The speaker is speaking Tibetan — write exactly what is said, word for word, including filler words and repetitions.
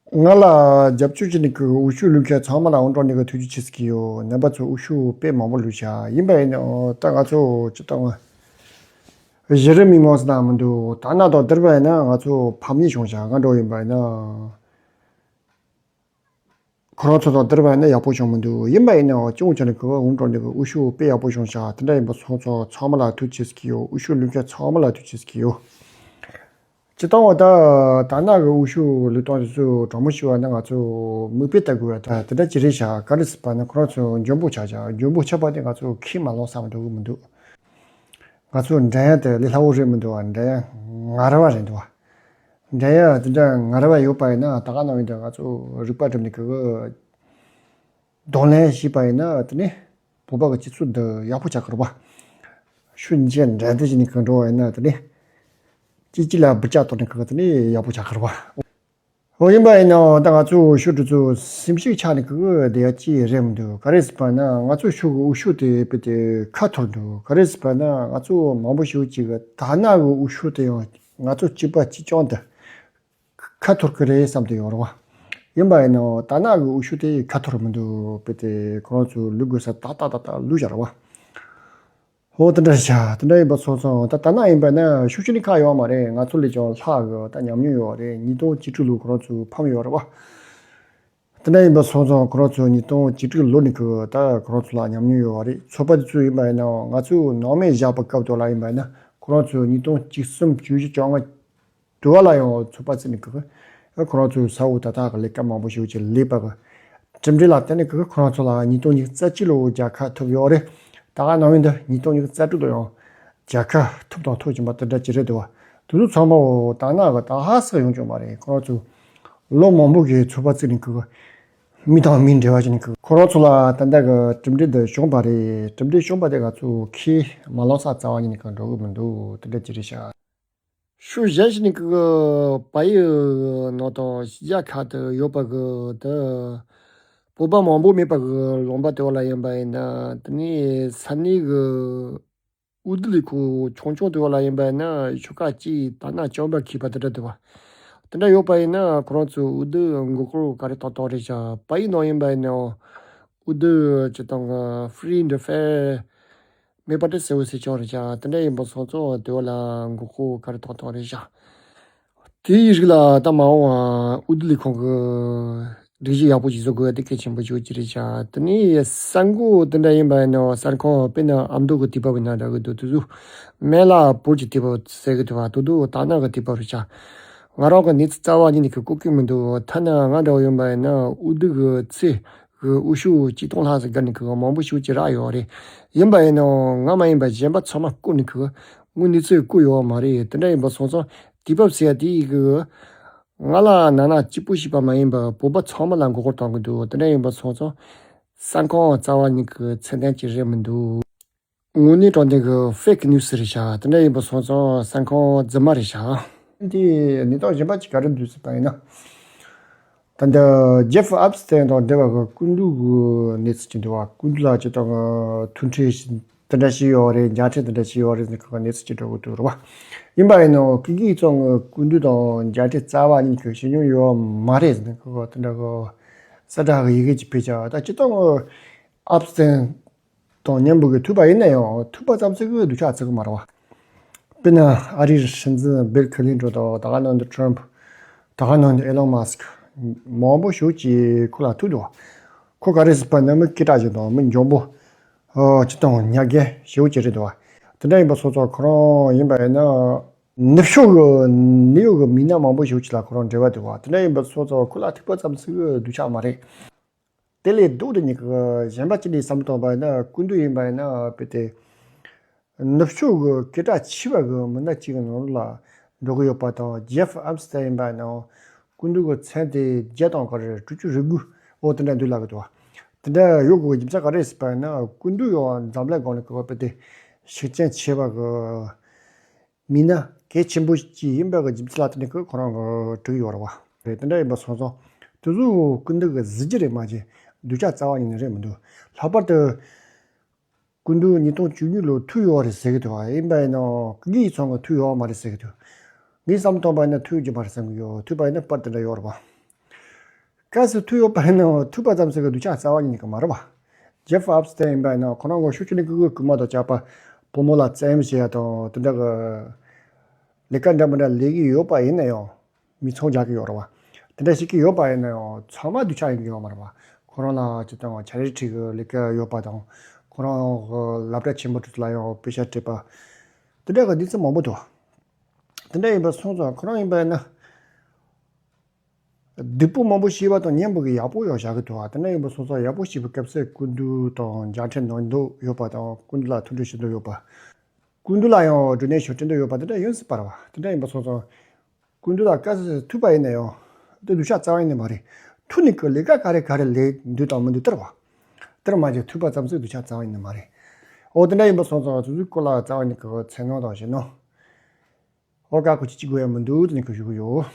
ང་ལ་རྒྱབ་སྐྱོར་བྱེད་ནི་གི་འུ་ཆོ་ལུག་ཁྱེར་ཚང་མ་ལ་འོང་འགྲོ་ནི་གི་ཐུགས་རྗེ་ཆེ་ཟེར་གི་ཡོད། རྣམ་པ་ཚོ་འུ་ཆོ་དཔེ་མང་པོ་ལུག་བྱ་ཡིན་པ་ཡིན་ནའང་ད་ང་ཚོ་ཅི་ལྟ་བ་གཞི་རིམ་མི་མང་ཟེར་ན་མི་འདུག་ད་ན་དང་བསྡུར་བ་ཡིན་ན་ང་ཚོ་ཕམ་ཉེས་བྱུང་བྱ་ང་འགྲོ་ཡིན་པ་ཡིན་ན། ཁོ་རང་ཚོ་དང་བསྡུར་བ་ཡིན་ན་ཡག་པོ་བྱུང་མི་འདུག་ཡིན་པ་ཡིན་ནའང་ཅུང་ཆ་ནས་གི་འོང་འགྲོ་ནི་གི་འུ་ཆོ་དཔེ་ཡག་པོ་བྱུང་བྱ་དེ་འདྲ་ཡིན་པ་སོང་ཙང་ཚང་མ་ལ་ཐུགས་རྗེ་ཆེ་ཟེར་གི་ཡོད། འུ་ཆོ་ལུག་ཁྱེར་ཚང་མ་ལ་ཐུགས་རྗེ་ཆེ་ཟེར་གི་ཡོད། སྤྱིར་བཏང་བ་ད་ད་ནག་གི་འུ་ཆོ་ལུག་སྟོང་དེ་ཚོ་དྲང་མོ་ཞུ་བ་ན་ང་ཚོ་མིག་དཔེ་ལྟ་དགོས་པ་ད་དེ་འདྲ་ཅི་རེད་ཤག་ག་རེ་ཟེར་བ་ན་ཁོ་རང་ཚོ་འཇོན་པོ་ཆགས་ཤག་འཇོན་པོ་ཆགས་པ་དེ་ང་ཚོ་ཁས་མ་ལོངས་ས་མི་འགྲོ་གི་མི་འདུག་ང་ཚོ་འགྲན་ཡ་དེ་ལས་སླ་བོ་རེད་མི་འདུག་བ། འགྲན་ཡ་ངར་བ་རེད་འདུག་བ། འགྲན་ཡ་དེ་འདྲ་ངར་བ་ཡོད་པ་ཡིན་ན་ད་ག་ནང་བཞིན་དུ་ང་ཚོ་རིག་པ་བསྒྲིམས་ནས་གི་གདོང་ལེན་བྱས་པ་ཡིན་ན་དེ་ནས་བོད་པ་གི་སྤྱི་ཚོགས་འདི་ཡག་པོ་ཆགས་ཀྱི་རེད་པ། ཤུགས་ཆེན་འགྲན་བསྡུར་བྱས་ནས་གི་འགྲོ་བ་ཡིན་ན་དེ་ནས་གཅིག་གཅིག་ལ་འབུད་ལྕག་གཏོང་ནས་གི་དེ་ནས་ཡག་པོ་ཆགས་ཀྱི་རེད་པ། འོ་ཡིན་པ་ཡིན་ནའང་ད་ང་ཚོ་འུ་ཆོ་འདི་ཚོ་སེམས་ཤུགས་ཆག་ནས་གི་བསྡད་ཡ་ཅི་རེད་མི་འདུག་ག་རེ་ཟེར་བ་ན་ང་ཚོ་ཆོ་གི་འུ་ཆོ་དེ་དཔེ་དེ་ཁ་འཐོར་འདུག་ག་རེ་ཟེར་བ་ན་ང་ཚོ་མང་པོ་ཞིག་ཅིག་གི་ད་ནག་གི་འུ་ཆོ་དེ་ཡང་ང་ཚོ་གཅིག་པ་གཅིག་རྐྱང་དེ་ཁ་འཐོར་གི་རེད་བསམ་དུ་ཡོད་རེད་བ། ཡིན་པ་ཡིན་ནའང་ད་ནག་གི་འུ་ཆོ་དེ་ཁ་འཐོར་མི་འདུག་དཔེ་དེ་ཁོ་རང་ཚོ་ལུག་དགོས་ས་ཏག་ཏག་ཏག་ཏག་ལུག་བཞག་རེད་བ། ཧོ་དེ་འདྲ་བྱ་དེ་འདྲ་ཡིན་པ་སོང་ཙང་ད་ད་ནག་ཡིན་པ་ན་ཤུགས་ཆེན་ནི་ཁག་ཡོད་མ་རེད། ང་ཚོ་ལས་ཀྱང་ལྷག་གི་ད་ཉམས་མྱོང་ཡོད་རེད། ཉིས་སྟོང་བཅུ་དྲུག་ལོ་ཁོ་རང་ཚོ་ཕམ་ཡོད་རེད་བ། དེ་འདྲ་ཡིན་པ་སོང་ཙང་ཁོ་རང་ཚོ་ཉིས་སྟོང་བཅུ་དྲུག་ལོ་ནས་གི་ད་ཁོ་རང་ཚོ་ལ་ཉམས་མྱོང་ཡོད་རེད། ཚོད་དཔག་དེ་ཚོ་ཡིན་པ་ཡིན་ནའང་ང་ཚོས་ནང་མེད་བཞག་པའི་སྐབས་དེ་ལ་ཡིན་པ་ཡིན་ན་ཁོ་རང་ཚོ་ཉིས་སྟོང་བཅུ་གསུམ་བཅུ་བཞི་བཅོ་ལྔ་དུ་བ་ལ་ཡང་ཚོད་དཔག་བརྩིས་ནས་གི་ཁོ་རང་ཚོའི་ས་འོག་ད་ལྟ་གི་ལས་ཀ་མང་པོ་ཞིག་ཅིག་ལས་པ་གི་གྲུབ་འབྲས་ལ་བརྟེན་ནས་གི་ཁོ་རང་ཚོ་ལ་ཉིས་སྟོང་ཉི་ཤུ་རྩ་གཅིག་ལོ་རྒྱལ་ཁ་ཐོབ་ཡོད་རེད། ད་ག་ནང་བཞིན་དུ་ཉིས་སྟོང་ཉི་ཤུ་རྩ་དྲུག་ལོ་ཡང་རྒྱལ་ཁ་ཐོབ་དང་ཐོབ་བཞིན་པ་དེ་འདྲ་ཅིག་རེད་འདུག་བ། དེ་ཚོ་ཚང་མ་འོ་ད་ནག་གི་ད་ཧ་སག་ཡོང་ཆོག་མ་རེད། ཁོ་རང་ཚོ་ལོ་མང་པོ་གི་ཚོད་དཔག་བརྩིས་ནས་གི་མི་དང་མི་འབྲེལ་བ་བྱས་ནས་གི་ཁོ་རང་ཚོ་ལ་ད་ལྟ་གི་གྲུབ་འབྲས་འདི་བྱུང་བ་རེད། གྲུབ་འབྲས་བྱུང་བ་དེ་ང་ཚོ་ཁས་མ་བླངས་ས་རྩ་བ་ཉིད་ནས་གི་འགྲོ་གི་མི་འདུག་དེ་འདྲ་ཅིག་རེད་ཤག་ཤུགས་གཞན་ཞིག་ནི་གི་བལ་ཡུལ་ནང་དང་ཤར་རྒྱ་ཁ་ཏུ་ཡོད་པ་གི་དེ་བོད་པ་མང་པོ་མེད་པ་གི་ལུང་པ་དེ་བ་ལ་ཡིན་པ་ཡིན་ན་དེ་ནས་ས་གནས་གི་འོས་བསྡུ་ལས་ཁུངས་ཆུང་ཆུང་དེ་བ་ལ་ཡིན་པ་ཡིན་ན་ཆོལ་ཁ་གཅིག་ད་ནག་བཅོམ་པ་མཁས་པ་དེ་འདྲ་དེ་བ་དེ་འདྲ་ཡོད་པ་ཡིན་ན་ཁོ་རང་ཚོ་འོས་བསྡུ་མགོ་སྐོར་ག་རེ་ཏག་ཏག་རེད་ཤག་བལ་ཡུལ་ནང་ཡིན་པ་ཡིན་ན་འོས་བསྡུ་ཅི་དང་གི་free and fair མེད་པ་དེ་གསལ་བོ་གསལ་ཆོག་རེད་ཤག་དེ་འདྲ་ཡིན་པ་སོང་ཙང་དེ་བ་ལ་མགོ་སྐོར་ག་རེ་ཏག་ཏག་རེད་ཤག་དེའི་རིགས་ལ་ད་མ་འོངས་པ་འོས་བསྡུ་ལས་ཁུངས་ཀྱི་སྒྲིག་གཞི་ཡག་པོ་ཞིག་བཟོ་དགོས་ཡ་དེ་གལ་ཆེན་པོ་ཞིག་ཅིག་རེད་ཤག་དེ་ནས་ས་འགོ་དེ་འདྲ་ཡིན་པ་ཡིན་ན་ས་ཁོངས་དཔེར་ན་ཨ་མདོ་གི་དུས་བབ་ཡིན་ན་འདྲ་གི་འདུག་དེ་ཚོ་སྨན་བླ་བོད་ཀྱི་དུས་བབ་ཟེར་གི་འདུག་བ། དེ་ཚོ་ད་ནག་གི་དུས་བབ་རེད་ཤག་ང་རང་གི་གནས་ཚུལ་རྩ་བ་ཉིད་ནས་གི་གོ་གི་མི་འདུག་ཐ་ན་ང་འདྲ་བོ་ཡིན་པ་ཡིན་ན་འོས་བསྡུ་གི་ཚེ་གི་འོས་ཤོག་གཅིག་སྟོང་ལྷག་ཙམ་བརྒལ་ནས་གི་མང་པོ་ཞིག་ཅིག་རག་ཡོད་རེད། ཡིན་པ་ཡིན་ནའང་ང་མ་ཡིན་པ་གཞན་པ་ཚང་མ་བསྐུར་ནས་གི་དངོས་གནས་ཚུལ་བསྐུར་ཡོད་མ་རེད། དེ་འདྲ་ཡིན་པ་སོང་ཙང་དུས་བབ་ཟེར་ཡ་དེ་གི་ང་ལ་ན་ན་གཅིག་པུ་ཞིག་པ་མ་ཡིན་པར་བོད་པ་ཚང་མ་ལ་མགོ་སྐོར་གཏོང་གི་འདུག་དེ་འདྲ་ཡིན་པ་སོང་ཙང་ས་ཁོངས་རྩ་བ་ཉིད་ཀྱི་ཚད་ལྡན་ཅིག་རེད་མི་འདུག་དངོས་གནས་དྲང་བདེན་གྱི་fake news རེད་ཤག་དེ་འདྲ་ཡིན་པ་སོང་ཙང་ས་ཁོངས་རྫུན་མ་རེད་ཤག་དེ་གནས་སྟངས་གཞན་པ་ཅིག་ག་རེ་འདུག་ཟེར་བ་ཡིན་ན། ད་ལྟ་Jeff Epstein དང་འབྲེལ་བ་གི་སྐུ་མདུན་གྱི་གནས་ཚུལ་ཅིག་འདུག་བ། སྐུ་མདུན་ལ་ཅིག་དང་ཐུག་འཕྲད་ཞིག་དེ་འདྲ་ཞིག་ཡོད་རེད། མཇལ་འཕྲད་དེ་འདྲ་ཞིག་ཡོད་རེད་ཟེར་ཁག་གནས་ཚུལ་ཅིག་འགྲོ་གི་འདུག་རེད་བ། ཡིན་པ་ཡིན་ནའང་སྐུ་སྒེར་ཚང་གི་སྐུ་མདུན་དང་མཇལ་འཕྲད་རྩ་བ་ཉིད་ཀྱི་བྱེད་མྱོང་ཡོད་མ་རེད་ཟེར་ཁག་དེ་འདྲ་གི་གསལ་བསྒྲགས་ཀྱི་ཡི་གེ་ཅིག་ཕུལ་བྱ། ད་སྤྱིར་བཏང་གི་Epstein དང་མཉམ་པོ་གི་ཐུག་པ་ཡིན་ན་ཡང་ཐུག་པ་ཙམ་ཟིག་གི་སྡུག་ཅག་ཟིག་མ་རེད་བ། དཔེར་ན་ཨ་རིའི་སྲིད་འཛིན་བིལ་ཁི་ལིན་ཊོན་དང་ད་ག་ནང་དུ་ཊྲམ་ཕ། ད་ག་ནང་དུ་ཨེ་ལོན་མཱ་སི་ཀི། མང་པོ་ཞིག་ཅིག་ཁོ་ལ་ཐུག་འདུག་བ། ཁོ་ག་རེ་ཟེར་བ་ན་མི་སྐད་གྲགས་ཅན་དང་མི་འཇོན་པོ། ཨོ་སྤྱིར་བཏང་ཉག་གི་ཞེ་པོ་ཅིག་རེད་འདུག་བ། དེ་འདྲ་ཡིན་པ་སོང་ཙང་ཁོ་རང་ཡིན་པ་ཡིན་ན་ནུབ་ཕྱོགས་ཀྱི་ནིའུ་ཡོག་གི་མི་སྣ་མང་པོ་ཞིག་ཅིག་ལ་ཁོ་རང་འབྲེལ་བ་འདུག་བ། དེ་འདྲ་ཡིན་པ་སོང་ཙང་ཁོ་ལ་ཐུག་པ་ཙམ་ཟིག་གི་སྡུག་ཅག་མ་རེད། དེ་ལས་ལྡོག་སྟེ་ཉིད་ཀྱི་གཞན་པ་ཅིག་ནས་བསམ་བློ་བཏང་བ་ཡིན་ན་སྐུ་མདུན་ཡིན་པ་ཡིན་ན་དཔེ་དེ་ནུབ་ཕྱོགས་ཀྱི་སྐད་གྲགས་ཆེ་བ་གི་མི་སྣ་གཅིག་གི་ནང་ལ་འགྲོ་གི་ཡོད་པ་དང་། ཇེབ་ཨེབ་སི་ཊེན་ཡིན་པ་ཡིན་ན་སྐུ་མདུན་གྱི་མཚན་དེ་བརྒྱ་དང་ག་རེ་དྲུག་ཅུ་རེ་དགུ་འོ་དེ་འདྲ་འདུག་ལབ་ཀྱི་འདུག་བ། དེ་འདྲ་ཡོད་དགོས་ཀྱི་རྒྱུ་མཚན་ག་རེ་ཟེར་བ་ཡིན་ན་སྐུ་མདུན་ཡང་འཛམ་གླིང་སྒང་ལ་གི་དཔེ་དེ་ཤུགས་རྐྱེན་ཆེ་བ་གི་མི་སྣ་གལ་ཆེན་པོ་ཞིག་ཡིན་པ་གི་རྒྱུ་མཚན་ལ་བརྟེན་ནས་ཁོ་རང་གི་བྲིས་ཡོད་རེད་བ། རེད། དེ་འདྲ་ཡིན་པ་སོང་ཙང་དེ་ཚོ་སྐུ་མདུན་གི་གཟི་བརྗིད་རེད་མ་གཞི་སྡུག་ཅག་རྩ་བ་ཉིད་ནས་རེད་མི་འདུག་ལྷག་པར་དུ་སྐུ་མདུན་ཉིས་སྟོང་བཅུ་གཉིས་ལོ་ཐུག་ཡོད་རེད་ཟེར་གི་འདུག་བ། ཡིན་པ་ཡིན་ནའང་སྐུ་སྒེར་ཚང་གི་ཐུག་ཡོད་མ་རེད་ཟེར་གི་འདུག་ངས་བསམ་བཏང་བ་ཡིན་ན་ཐུག་ཡོད་རྒྱུ་མ་རེད་བསམ་གི་ཡོད། ཐུག་པ་ཡིན་ན་པར་དེ་འདྲ་ཡོད་རེད་བ། གལ་སྲིད་ཐུག་ཡོད་པ་ཡིན་ན་ཐུག་པ་ཙམ་ཟིག་གི་སྡུག་ཅག་རྩ་བ་ཉིད་ནས་གི་མ་རེད་བ། ཇེབ་ཨབ་སི་ཊེན་ཡིན་པ་ཡིན་ན་ཁོ་རང་གི་ཤུགས་ཆེ་ནས་གི་གི་རྐུན་མ་དང་བཅས་པ་བུ་མོ་ལ་བཙན་གཡེམ་བྱེད་ཡ་དང་དེ་འདྲ་གི་ལས་ཀ་འདྲ་མི་འདྲ་ལས་ཀྱི་ཡོད་པ་ཡིན་ན་ཡང་མི་ཚང་རྒྱག་གི་ཡོད་རེད་བ། དེ་འདྲ་ཞིག་གི་ཡོད་པ་ཡིན་ན་ཡང་ཚང་མ་སྡུག་ཅག་ཡིན་གི་ཡོད་མ་རེད་བ། ཁོ་རང་ལ་ཅི་ལྟར་ཆ་རེ་ཁྲིད་གི་ལས་ཀ་ཡོད་པ་དང་ཁོ་རང་གི་སློབ་གྲྭ་ཆེན་པོ་དེ་ཚོ་ལ་ཡང་པེ་ཤ་སྤྲད་པ་དེ་འདྲ་གི་གནས་ཚུལ་མང་པོ་འདུག་དེ་འདྲ་ཡིན་པ་སོང་ཙང་ཁོ་རང་ཡིན་པ་ཡིན་ན། སྡུག་པོ་མང་པོ་ཤེས་པ་དང་མཉམ་པོ་གི་ཡག་པོ་ཡང་བཞག་གི་འདུག་བ། དེ་འདྲ་ཡིན་པ་སོང་ཙང་ཡག་པོ་ཤེས་པའི་སྐབས་སུ་སྐུ་མདུན་དང་མཇལ་འཕྲད་གནང་འདོད་ཡོད་པ་དང་སྐུ་མདུན་ལ་ཐུགས་འཕྲད་ཞུ་འདོད་ཡོད་པ། སྐུ་མདུན་ལ་ཡང་འབྲུ་ནད་ཞུ་འདོད་ཡོད་པ་དེ་འདྲ་ཡིན་སྲིད་པ་རེད་བ། དེ་འདྲ་ཡིན་པ་སོང་ཙང་སྐུ་མདུན་ལ་གལ་སྲིད་ཐུག་པ་ཡིན་ན་ཡང་དེ་སྡུག་ཅག་རྩ་བ་ཡིན་ནི་མ་རེད། ཐུག་ནས་ཀྱི་ལས་ཀ་ག་རེ་ག་རེ་ལས་འདུག་དང་མི་འདུག་དེ་རེད་བ། དེར་མ་ཅིག་ཐུག་པ་ཙམ་ཟིག་སྡུག་ཅག་རྩ་བ་ཡིན་ནི་མ་རེད། འོ་དེ་འདྲ་ཡིན་པ་སོང་ཙང་དེ་ཚོའི་སྐོར་ལ་རྩ་བ་ཉིད་ཀྱི་མཚན་ནོ་དང་ཞེ་ནོ། འོ་ཀ་ཁོ་ཅི་ཅི་དགོས་ཡ་མི་འདུག་དེ་ནི་ཁོ་ཞུ་གི་ཡོད།